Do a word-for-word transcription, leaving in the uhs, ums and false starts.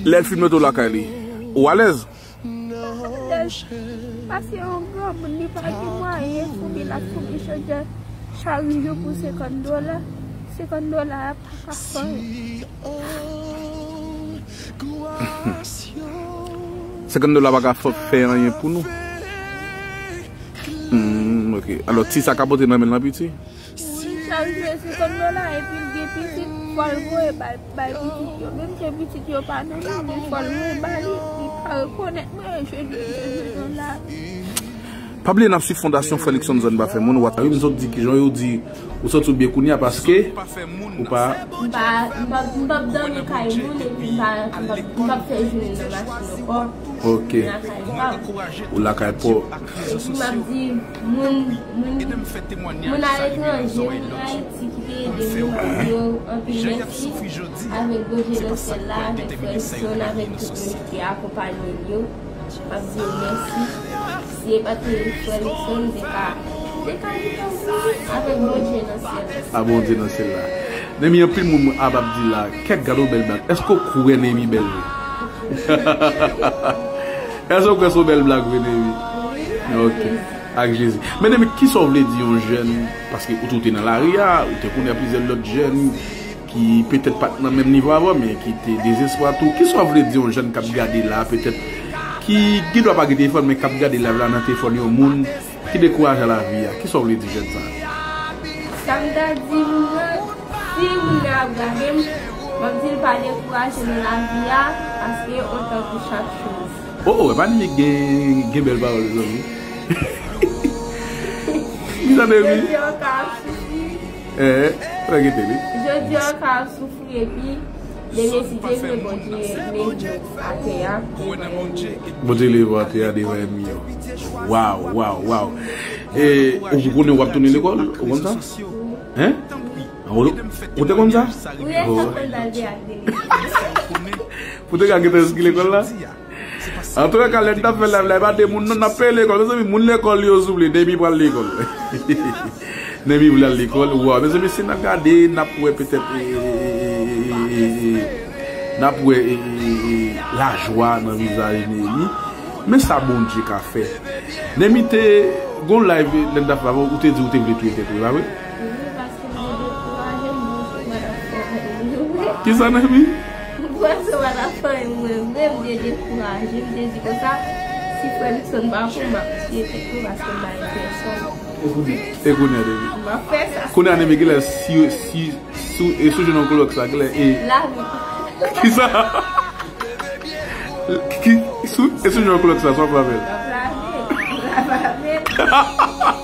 Lè l fin mete w lakay li, ou alèz? Alèz. Paske yon granmoun, li pa gen mwayen foubi l ap foubi chanje chak jou pou senkant dola. Senkant dola a pa ka fè anyen. Senkant dola pa ka fè, fè anyen pou nou. Hmm, ok. Alò, ti sa ka pote nan men l nan piti? Wi, chak jou se senkant dola, epi l gen pitit, fò l voye bay, bay pitit yo. Menm ke pitit yo pa nan men, men fò l voye ba li, li pa rekonèt mwen, jwenn pitit yo nan lari. Pa bliye n ap swiv Fondasyon Frè Luckson Zòn Pa Fè Moun, w ap, wi, m sot di kijan yo di, ou sot sou byen kounye a paske ou pa. M pa, m p ap, m p ap dòmi kay moun, epi m pa, m p ap, m p ap fè jounen nan machin ankò. Ok. M lakay pa m. Ou lakay pa w. Epi m ap di, moun, moun, moun aletranje, moun Ayiti ki te ede nou, m ap di yo anpil mèsi. Avèk Bondye nan syèl la, avèk frè Luckson, avèk tout moun ki te akonpaye l yo, m ap di yo mèsi. Si e pa te frè Luckson, m te ka, m te ka kite w mouri avèk Bondye nan syèl la. A Bondye nan syèl la. Nemi, anpil moun ap ap di la, kèk gade yon bèl blag. Èske w kwè Nemi bèl vre? Èske w kwè se yon bèl blag vre, Nemi? Ok. Ak Jezi. Men Nemi, kisa w vle di yon jèn, paske ou tou te nan lari a, ou te konnen plizyè lòt jèn ki petèt pa t nan menm nivo avè w, men ki te dezespwa tou. Kisa w vle di yon jèn k ap gade la, petèt, ki, ki gendwa pa gen telefòn, men k ap gade live la nan telefòn yon moun ki dekouraje a lavi a? Kisa w vle di jèn sa a? Sa m ta di moun nan, si moun nan ap gade m, m ap di l pa dekouraje nan lavi a, paske on tan pou chak choz. Oh, oh, epa Nemi gen, gen bèl pawòl, mezanmi. Kisa Nemi? Jodi a w ka ap soufri. Eh, eh, fè gete li. Jodi a w ka ap soufri epi demen si Dye vle Bondye leve w atè a devan ènmi yo. Bondye leve w atè a devan ènmi yo. Waw, waw, waw. E, ou konnen w ap tounen lekòl? Ou konn sa? Hein? Ou, ou te konn sa? Wi, e sa konn dal de ak demen. Pou te ka gentan enskri lekòl la? Antouka, lè n t ap fè live la, e pa de moun non n ap peye lekòl. Mezanmi, moun lekòl yo souple, Nemi pral lekòl. Nemi vle al lekòl. Waw, mezanmi, si n ap gade, n ap wè petèt, e, e, e, e, e, e, n ap wè, e, e, e, e, lajwa nan vizaj Nemi. Men sa Bondye ka fè. Nemi te gon live lè n t ap fè avè w, ou te di ou te vle touye tèt ou, e pa vre? Wi, paske m te dekouraje, m panse w pa t ap fè anyen mwen vre. Kisa Nemi? M panse w pa t ap fè anyen mwen vre, m te dekouraje, m te di konsa, si frè Luckson pa pou m, m ap touye tèt mwen paske m pa gen pèsòn. E kounye a, Nemi? M ap fè sa. Kounye a, Nemi, genlè si, si, sou, e sou jounen klòks la, genlè, e. Lavi. Kisa? Ki, sou, e sou jounen klòks la, sa w ap lave l? M ap lave. M ap lave.